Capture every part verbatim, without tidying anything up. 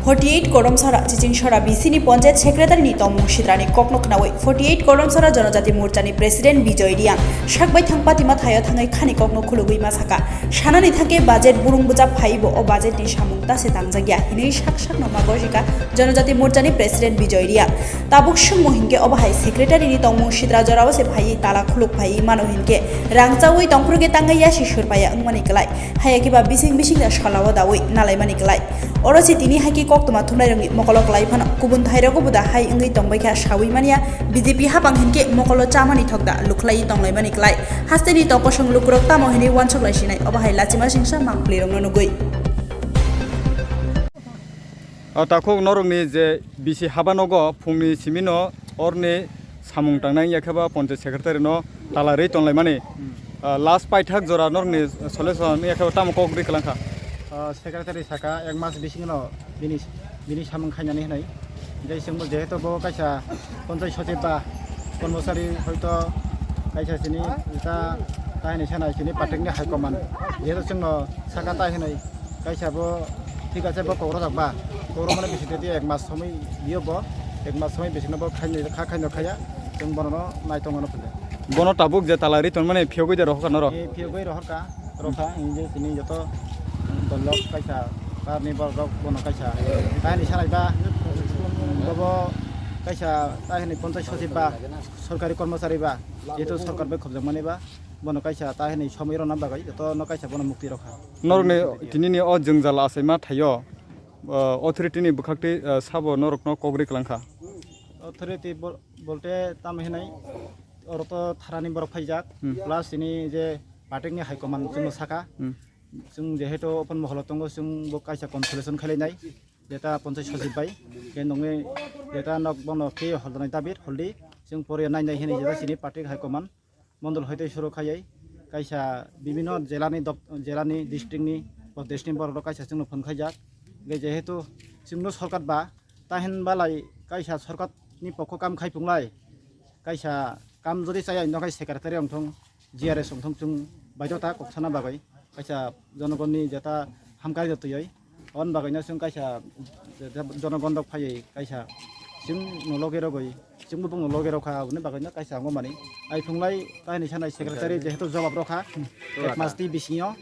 Forty eight Kodamsara Chichingsara B C ni Panchayat Secretary ni tongmung sitrani kokno khnawi forty eight Kodamsara Janajati Morcha ni President Bijoy Reang sak bai thang patima thaio thangwi khani kokno khulugwi ma saka. Sanani thangkhe budget burung bwchap phaibo o budget ni samung tase tangjakya hinwi sak sakno ma gojika Janajati Morcha ni President Bijoy Reang. Tabuk swngmung hinkhe obo hai Secretary ni tongmung sitra jorao se phaiwi tala khuluk phaiwi mano hinkhe rang chawi tongphuru khe tangwi yasi surpaiya wngmani kwlai. Haiya khe ba bising bising da salao dawi nalaimani kwlai. Oro se tini hai khe koktwma thumnairokni mokolo kwlai phano kubun thairogo bo da hai wngwi tongbai kha sawi manya B J P hapang hinkhe mokolo chamani thok da lukhlai tonglaimani kwlai. Hasteni tokosong lukurok tamo hinwi wansuk lai sinai obo hai lachima singsa mangpli rokno nugwi. O takhuk norokni je bisi haba nogo phungni simino orni samung tangnai wngya khe ba Panchayat Secretary no tala rwi tonglaimani. Hmm. Ah, last paithak jora norokni solution wngya khe ba tamo kok rwi kwlangkha? Ah, Secretary saka ek mas bisingno bini, bini samung khainani hinwi. Jai chwngbo jehetu bo kaisa Panchayat Sochib ba kormochari hoito kaisa chini ta, ta hinwi sanai chini party ni high command. Jehetu chwngno saka ta hinwi kaisa bo thik ache bo kok rojak ba. Kok rwmani bisingtwi ek mas somoi biyo bo, ek mas somoi bisingno bo khainwi kha khainwi khaya. Chwng bono no nai tongo no phaikha. Bono tabuk je tala ri tongmani phiyogwi de rohorkha norok? Eh, phiyogwi rohorkha, rokha, hinwi je chini joto dolok kaisa, tarni borok bono kaisa. Tahini salai ba, bobo kaisa tahini Panchayat Sochib ba, sorkari kormochari ba, jehetu sorkar bai khobjakmani ba, bono kaisa tahini somoi rwna bagwi joto no kaisa bono mukti rokha. Norokni tinini o jwngjal achaima thaio, ah, authority ni bwkhaktwi, ah, sabo norokno kok rwi kwlangkha? Authority bol-, bolte tamo hinai, oro to tharani borok phaijak, Hmm. plus tini je party ni high command chwngno saka, Hmm. chwng jehetu open moholo tongo, chwng bo kaisa consultation khailai nai, jeta Panchayat Sochib bai, khe nongni jeta nok bono khe holdanai dabi holdi, chwng pore nai nai hinwi jeta chini party high command, mondol hoite suru khaiwi, kaisa bibino jelani dop-, jelani district ni, bo district ni borok rok kaisa chwngno phone khaijak. Hingke jehetu chwngno sorkar ba, tahin balai kaisa sorkar ni pokho kam khai phunglai, kaisa kam jodi chaya, ino khai secretary wngthung, G R S wngthung, chwng baidhota kok sana bagwi. Kaisa jonogonni jeta hamkari da twiwi. Aboni bagwino chwng kaisa jonogon rok phaiwi kaisa chwngno loge rogwi, chwngbo bongno loge rokha, aboni bagwino kaisa wngmani. Ai phunglai tahini sanai secretary jehetu jawab rokha, Hmm. ek mas twi bisingo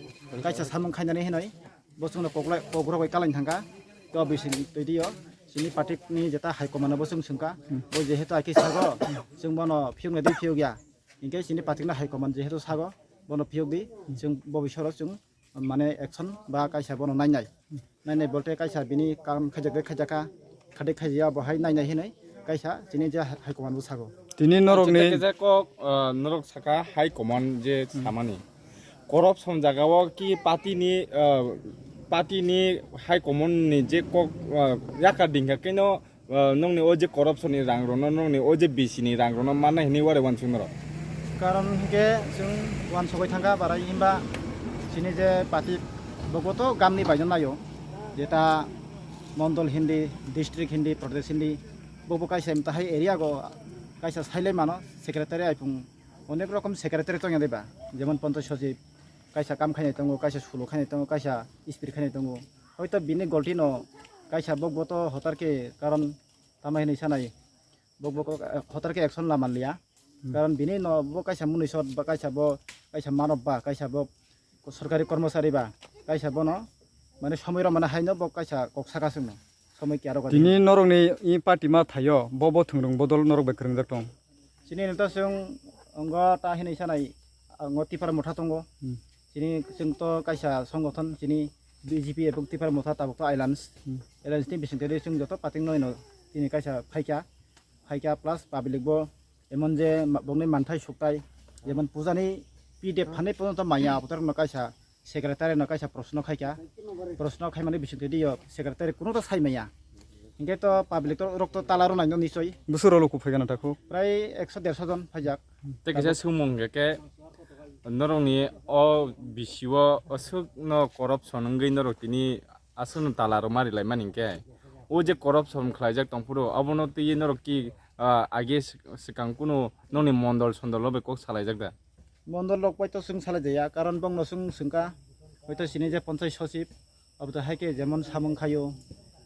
kaisa samung khainani hinwi bo chwngno koklai, kok rogwi kalaini thangkha. To bising twi dio, chini party ni jeta high command bo chwng swngkha. Hmm. Bo jehetu aike sago, chwng bono phiyoknai di phiyokya. Hinkhe chini party ni high command jehetu sago, bono phiyok di, chwng bo bisoro chwng mane action ba kaisa bono nainai. Nainai bolte kaisa bini kam khaijak de khaijakha, khade khaiya bo hai nainai hinwi kaisa chini je high command bo sago. Tini norokni Acha, tei kisa kok, ah, norok saka high command je Hmm. samani. Corruption jaga o ki party ni, ah, party ni high command ni je kok, ah, yaka dingka keno Ah, nokni o je corruption ni rang rokno, nokni o je bisi ni rang rokno manna hinwi uare uansuk norok. Karon hinkhe chwng uansugwi thangkha barai himba chini je party bobo to gamni baino naio, jeta mondol hindi, district hindi, prodesh hindi, bobo kaisa tahai area go kaisa sailai mano secretary aipung onek rokom secretary tongya diba, jemon ponchayat sochib, kaisa kam khainai tongo, kaisa sulu khainai tongo, kaisa ispir khainai tongo. Hoito bini golti no kaisa bok boto hotar khe karon tamo hinwi sanai. Bok bok hotar khe action la manliya. Hmm. Karon bini no bo kaisa munui sot ba kaisa bo kaisa manob ba kaisa bo sorkari kormochari ba kaisa bono mane somoi rok mane haino bo kaisa kok saka chwngno somoi kiya rok. Tini norokni i party ma thaio bo bo thwngrwng bodol norok bai kwrwngjak tong. Chini neta chwng ongo ta hinwi sanai, ongo Tipra Motha tongo. Hmm. Chini chwng to kaisa songothon, chini B J P ebong Tipra Motha tabuk to alliance. Hmm. Alliance ni bising twi chwng joto party no ino chini kaisa phaikha, phaikha plus public bo emon je ma-, bongni manthai suktai, jemon puja ni P D F phanai pono to maya abotor no kaisa secretary no kaisa proshno khaikha, proshno khaimani bisingtwi dio secretary kuno ta sai maya. Hinkhe to public to rok to tala rwnai no nichoi. Busuro luku phaikha na takhu? Prai ekso derso jon phaijak. Tei kaisa swngmung hwnkhe khe norokni o bisi o aswk no corruption wngwi norok tini aswk no tala rwma rilai mani hinkhe o je corruption khlaijak tongphuru obono twiwi norok ki, ah, age swk-, swkang kunu nokni mondol sondol no bai kok salaijak da? Mondol rok bai to chwng salai jaya, karon bongno chwng swngkha, hoito chini je ponchai sochib, abo to hai khe jemon samung khaio,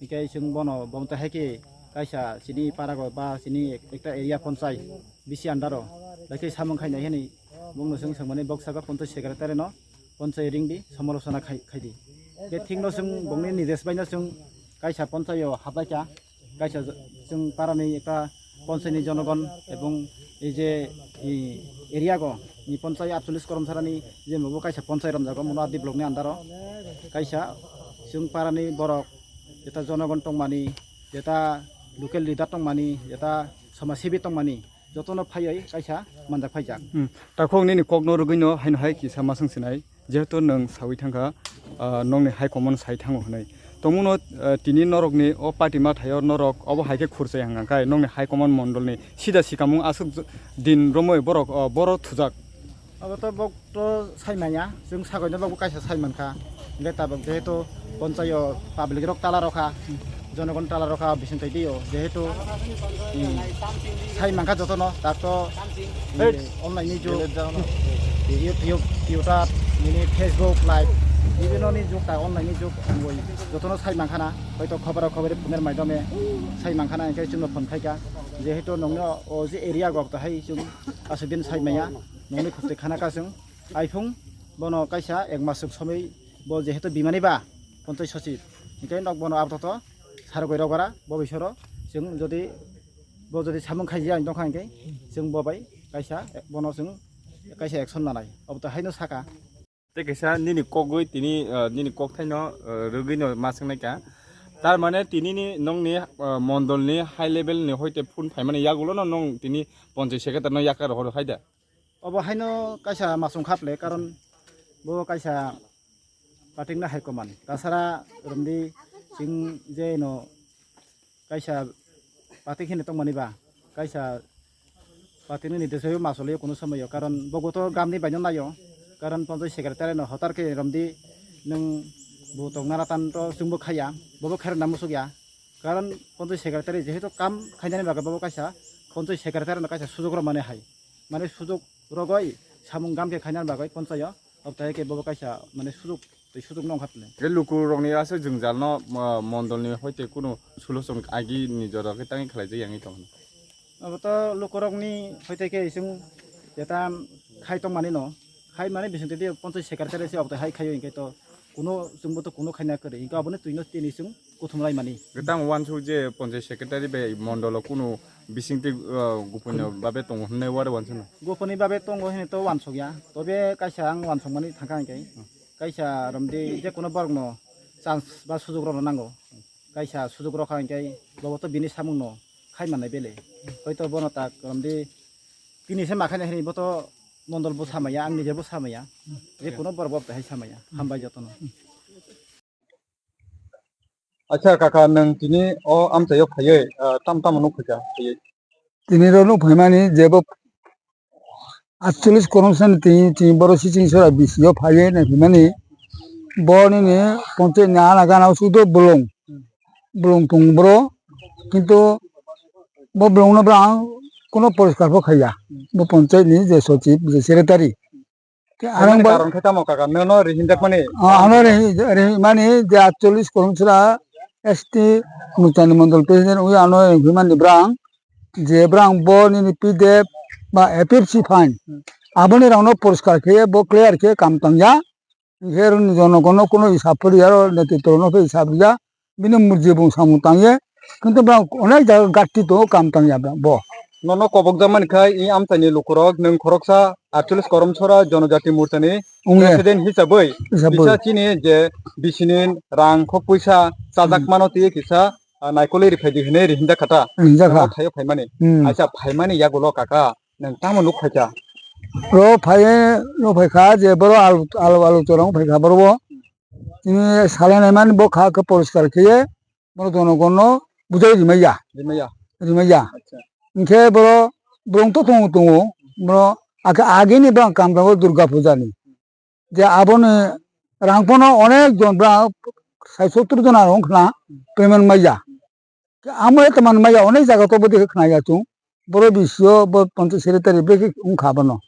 Hinkhe chwng bono, bo wngtwi hai khe kaisa chini parago ba chini ekta area ponchai bisi under o, hai khe samung khainai hwnwi bongno chwng swngmani, bok saka ponchai secretary no ponchai ringdi, somolochona khai, khaidi. Khe thikno chwng bongni nidesh baino chwng kaisa ponchai o haplaikha, kaisa chwng parani ekta ponchai ni jonogon ebong ei je, i, area go ni ponchai atchollish koromsarani je mobo kaisa ponchai romjago mono R D block ni under o. Kaisa chwng parani borok jeta jonogon tongmani, jeta local leader tongmani, jeta somajsebi tongmani, jotono phaiwi kaisa manjak phaijak. Hmm. Takhuk nini kokno rwgwino haino hai kisa maswng sinai, jehetu nwng sawi thangkha, ah, nokni high command sai thango hwnwi. Tongmungno, ah, tini norokni o party mathaio norok obo hai khe khurchai hwnka khe nokni high command mondolni sida sikamung aswk j-, din romwi borok, ah, boro thujak. Obo to bok to sai manya, chwng sagoino bagwi kaisa sai mankha. Hingke tabok jehetu ponchaio public rok tala rokha, jonogon tala rokha, bising twi twi o jehetu, hmm, sai mankha jotono, tak to, hmm, online ni jug, YouTube, Twitter, nini Facebook live, bibhinno ni jug, tak online ni jug, jotono sai mankha na, hoito khobor khobor phone er maidome sai mankha na, hingke chwngno phone khaika, jehetu nongno o je area gok to hai chwng aswk din sai manya. Nongni khukti khana kasung. Aiphung bono kaisa ek masuk somoi bo jehetu bimani ba ponchai sochib. Hinkhe nok bono apato sargoi rok bara bo bisoro chwng jodi bo jodi samung khaijya ang tongkha hinkhe chwng bo bai kaisa bono chwng kaisa action nanai. Obo to haino saka. Tei kaisa nini kogwi tini, ah, nini kokthaino, ah, rwgwino ma swngnaikha. Tar mane tini ni nongni, ah, mondolni high level ni hoite phone phaimani yagulono nong tini ponchai secretary no yakar rohor hai da? Obo haino kaisa masung khaple, karon bo kaisa patikna hai koman. Tasara romdi chwng je no kaisa patik hini tongmani ba, kaisa patikni ni desayo masolo kunu somoyo, karon bogo to gamni baino nayo, karon ponchai secretary no hotar khe romdi nwng bo tongna ratan to chwngbo khaya, bobo kherna musuk ya, karon ponchai secretary jehetu kam khainani bagwi bobo kaisa ponchai secretary no kaisa sujok romani hai. Mane sujok rogoi samung gam khe khaina bagwi ponchaio, obtai khe bobo kaisa mane sujok tei sujok nong khatne. Khe luku rokni aswk jwngjal no, ah, mondol ni hoite kunu solution agi ni jora khe tangwi khlai jak yangwi tong. Abo to luku rokni hoite khe ising jeta khai tong mani no, khai mani bising tei ponchai secretary se obtai hai khaio hinkhe to kuno chwngbo to kuno khaina kwrwi, hinkhe aboni twino tini chwng kuthum laimani. Gotang uansuk je ponchai secretary bai mondolo kunu bisingtwi, uh, gupuni babe tongo hwnwi wari uansukno? Gupuni babe tongo hwnwi to uansukya, tobe kaisa ang uansukmani thangkha hinkhe, hmm, kaisa romdi je kuno borokno chance ba sujok rokno nango, kaisa sujok rokha hinkhe bobo to bini samungno khai mannai bele, hoito bono tak romdi tini se makhaina hwnwi bo to mondol bo samaya, ang nije bo samaya, je kuno borok bo hai samaya, hambai jotono. Acha kaka, nwng tini o amchaio phaiwi, ah, tam tamo nuk phaikha phaiwi? Tini ro nuk phaimani jebo atchollish koromsani tini, tini boro siching sora bisio phaiwi nai phaimani. Bo nini ponchai ni ana gana o sudo bolong, bolong tong boro, kintu bo bolong no bwrang kuno poriskar bo khaiya. Bo ponchai ni je sochib, je secretary. Khe arang Ani ba karon khe tamo kaka, nono rihinjakmani? Ah, ano rehi, rehi mani je atchollish koromsra S T Murchani Mondol President ui ano rehi mani brang, je brang bo nini P D F ba A P F C fine. Hmm. Aboni rangno poriskar khe bo clear khe kam tangya. Hero ni jonogono kuno isap pori aro netitro no phe isap ya. Bini murji bung samung tangye, kintu bang onek jaga gatti to kam tangya bang bo. Nono kobok jamani khai i amchaini lukurok nwng khoroksa atchollish koromsora jonojati morchani Wngya. President hisabwi Hisabwi. Kisa chini je bisini rang khok puisa chajak Hmm. mano twi kisa, ah, naikolwi riphaidi hinwi rihinjak khata. Rihinjak kha. Nono thaio phaimani. Hmm. Aisa phaimani yagulo kaka nwng tamo nuk phaikha? Ro phai, ro phaikha je boro alu, alu, alu chorong phaikha boro bo. Tini salai naimani bo kha khe poriskar khe ye bono jonogonno bujai rimaiya. Rimaiya. Rimaiya. Acha. Hinkhe boro borong to tongo, tongo, boro ake agini bang kam tongo Durga Puja ni. Je aboni rang pono onek jon bra sai sottur jon arong khna payment maiya. Amo e teman maya onek jaga to bodi khnaya chung. Boro bisio bo ponchai secretary beke wngkha bono.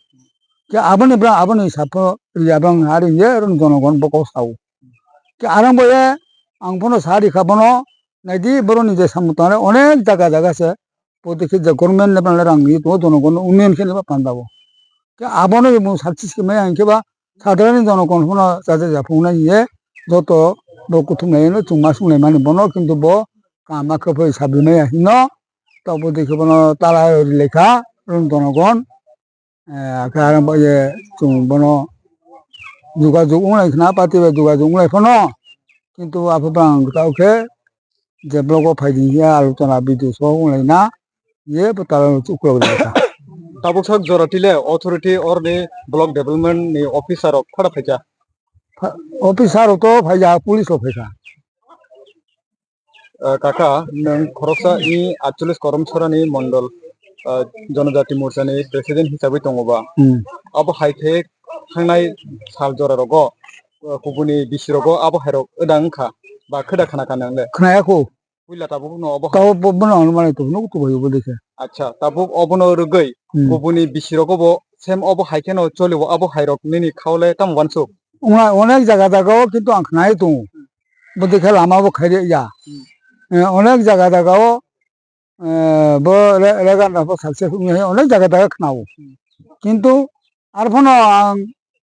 Ke aboni bra aboni sapo riya bang hari ye ron jonogon boko sao. Ke arang bo ye ang bono sa rikha bono Naidi boroni je samung tangnai onek jaga jaga se, poti khe je government level rang ri tongo, jonogon unnayon khe neba panda bo. Khe abono bo success khe maya hinkhe ba sadharani jonogon phano chacha ja phungnai hiye joto bo kuthumlaino chwngma sunglaimani bono, kintu bo kama khe phai sabi maya hino, tabuk dikhe bono tala ri lekha run jonogon. Eh, khe arang bai je chwng bono jogajog wnglai khna, party bai jogajog wnglai phano, kintu aphano ang tao khe je block o phai di hiya alochona video so wnglai na, ye bo tala chuklok da kha. Tabuk sak jora tile authority or ni block development ni officer rok phara phaikha. Pha-, officer rok to phaikha, police rok phaikha. Ah, kaka, nwng khoroksa i atchollis Korom Sorani mondol, ah, Jonojati Morchani president hisabwi tongo ba? Hmm. Abo hai khe thangnai sal jora rogo, ah, kubuni bisi rogo abo hai rok wdang wngkha ba khwda khna kha nwng le? Khnaya kho. Puila tabuk no obo hai. Tabuk bo, bono ano manwi tong nuk tubai bo dekhe. Acha, tabuk obono rwgwi, hmm, kubuni bisi rogo bo same obo hai kheno choli o, abo hai rok nini khao le tamo wansuk? Wngna onek jaga jaga o, kintu ang khnai tongo. Bo dekhe lama bo khairi ya. Hmm. Eh, onek jaga jaga o, eh, bo re-, regan rok bo success wngya hai onek jaga jaga khnao. Hmm. Kintu arphano ang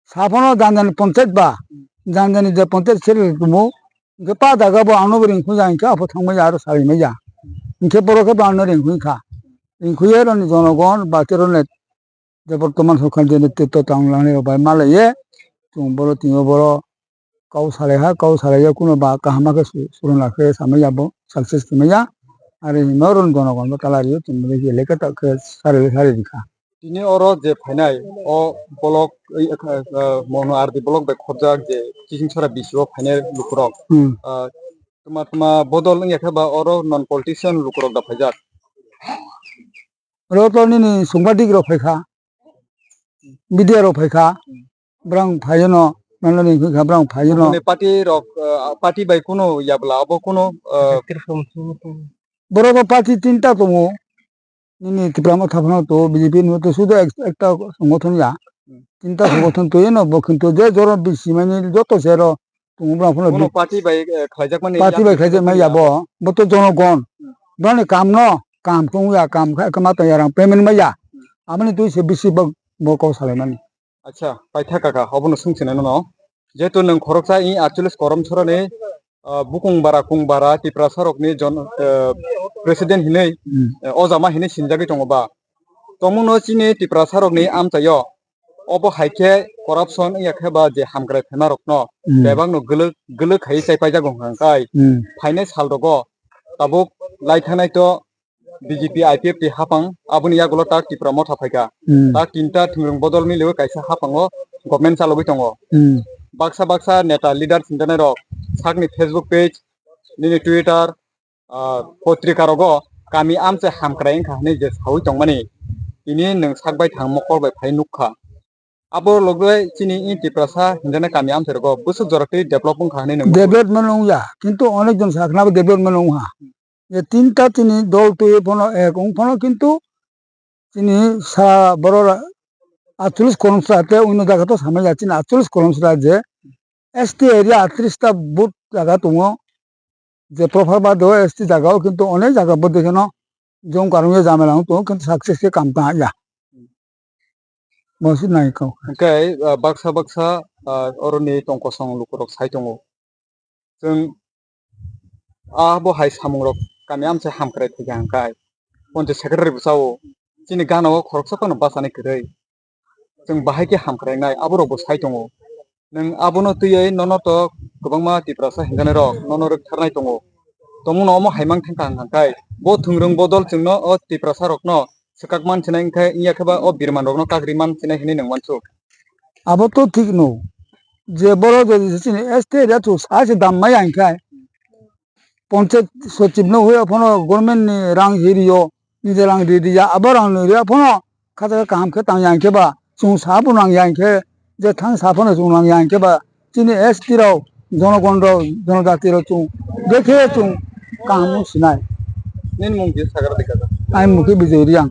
saphano janjani ponchayat ba, janjani je ponchayat seri tumo, hingke pa jaga bo ano bo ringkhu ya hingke apho thangmai ya aro sarimai ya. Hingke borok khe bo ano ringkhu kha. Ringkhu ye roni jonogon ba terone je bortoman sorkar je netrito tang langnai rok bai malaiye, chwng boro tini o boro kau salai ha, kau salai ya kuno ba kaham khe su-, suruna khe samai ya bo success khe maya. Ari hino roni jonogon bo talai rio chwng bo eleka ta khe sari sari rikha. Tini oro je phainai o block, eh, eh, Mono R D block bai khobjak je Kiching Sora bisi o phainai lukurok. Hmm. Ah, tuma tuma bodol wngya khe ba oro non politician lukurok da phaijak. Oro to nini sungbadik rok phaikha, B D O rok phaikha, brang phaiyano, nonani hwnkha brang phaiyano. Boni party rok, ah, party bai kunu yabla abo kunu, ah, borok bo party tinta tongo. Nini Tipra Motha phano to B J P no to sudo ek-, ekta songothon ya. Hmm. Tinta songothon to yeno bo kintu je joro bisi mani joto sero tongo bwrang phano. Bono bi-, party bai, eh, khlaijakmani party bai yang khlaijakmani ya bo. Bo to jonogon. Hmm. Bwrani kam no, kam tong ya, kam kha, kama tong ya, rang payment ma ya. Hmm. Aboni twi se bisi bo, bo kok salaimani. Acha, paitha kaka, obono swngchinai nono. Jehetu nwng khoroksa i atchollis Korom Sorani, ah, bukung bara kung bara Tiprasa rokni jon-, eh, president hinwi, hmm, eh, ojama hinwi sinjagwi tongo ba. Tongmungno chini Tiprasa rokni amchaio obo hai khe corruption wngya khe ba je hamkrai phaima rokno, hmm, bebakno gwlwk, gwlwk khaiwi chai paijago hwnkha khe, hmm, phainai sal rogo tabuk lai thangnai to B J P I P F T hapang, aboni yagulo tak Tipra Motha phaikha. Hmm. Tak tinta thwngwrwng bodol miliwi kaisa hapango government chalogwi tongo. Hmm. Baksa baksa neta leader singjanai rok sakni Facebook page, nini Twitter, ah, potrika rogo kami amchai hamkrai wngkha hinwi je sawi tongmani, tini nwng sak bai thang mokol bai phai nukha. Abo loge chini i Tiprasa hinjana kami amchai rogo bwswk jora twi develop wngkha hinwi nwng development wngya, kintu onek jon sakna bo development wngha. Je tinta chini dol twi phano ek wng phano kintu chini sa borok atchollis Korom Sora te uno jaga to samai ya chini atchollis Korom Sora je S T area atris ta booth jaga tongo. Je profile ba do S T jaga o kintu onek jaga bo dekheno jom karung ya jamela wng tongo kintu success khe kam ta ya. Bo se nai kok. Hwnkhe, ah, baksa baksa, ah, oroni tongkosong lukurok sai tongo. Chwng ah, bo hai samungrok kami amchai hamkrai thwikha hwnkhe, ponchayat secretary bwsao chini gana o khoroksa phano bachani kwrwi. Chwng bahai khe hamkrai wngnai, aborokbo sai tongo. Nwng abono twiwi nono to kwbangma Tiprasa hinjanairok nono rwktharnai tongo. Tongmungno omo hai mang thangkha hwnkha khe, bo thwngwrwng bodol chwngno o Tiprasarokno swkak man sinai wngkhe, wngya khe ba o birman rokno kagri man sinai hinwi nwng uansuk. Abo to thik no, je borok je chini S T area to sa se dam maya hwnkhe, ponchayat sochib no hoi phano government ni rang hi rio, nije rang ri ri ya, abo rang no ria phano kha jaga kaham khe tang ya hwnkhe ba, chwng sa bo nang ya hwnkhe, je thang sa phano chwng nang ya hwnkhe ba, chini S T rok, jonogon rok, jonojati rok chwng, je khe chwng kaham wng sinai. Nini mung khe sakra dikha da? Ani mung khe Bijoy Reang.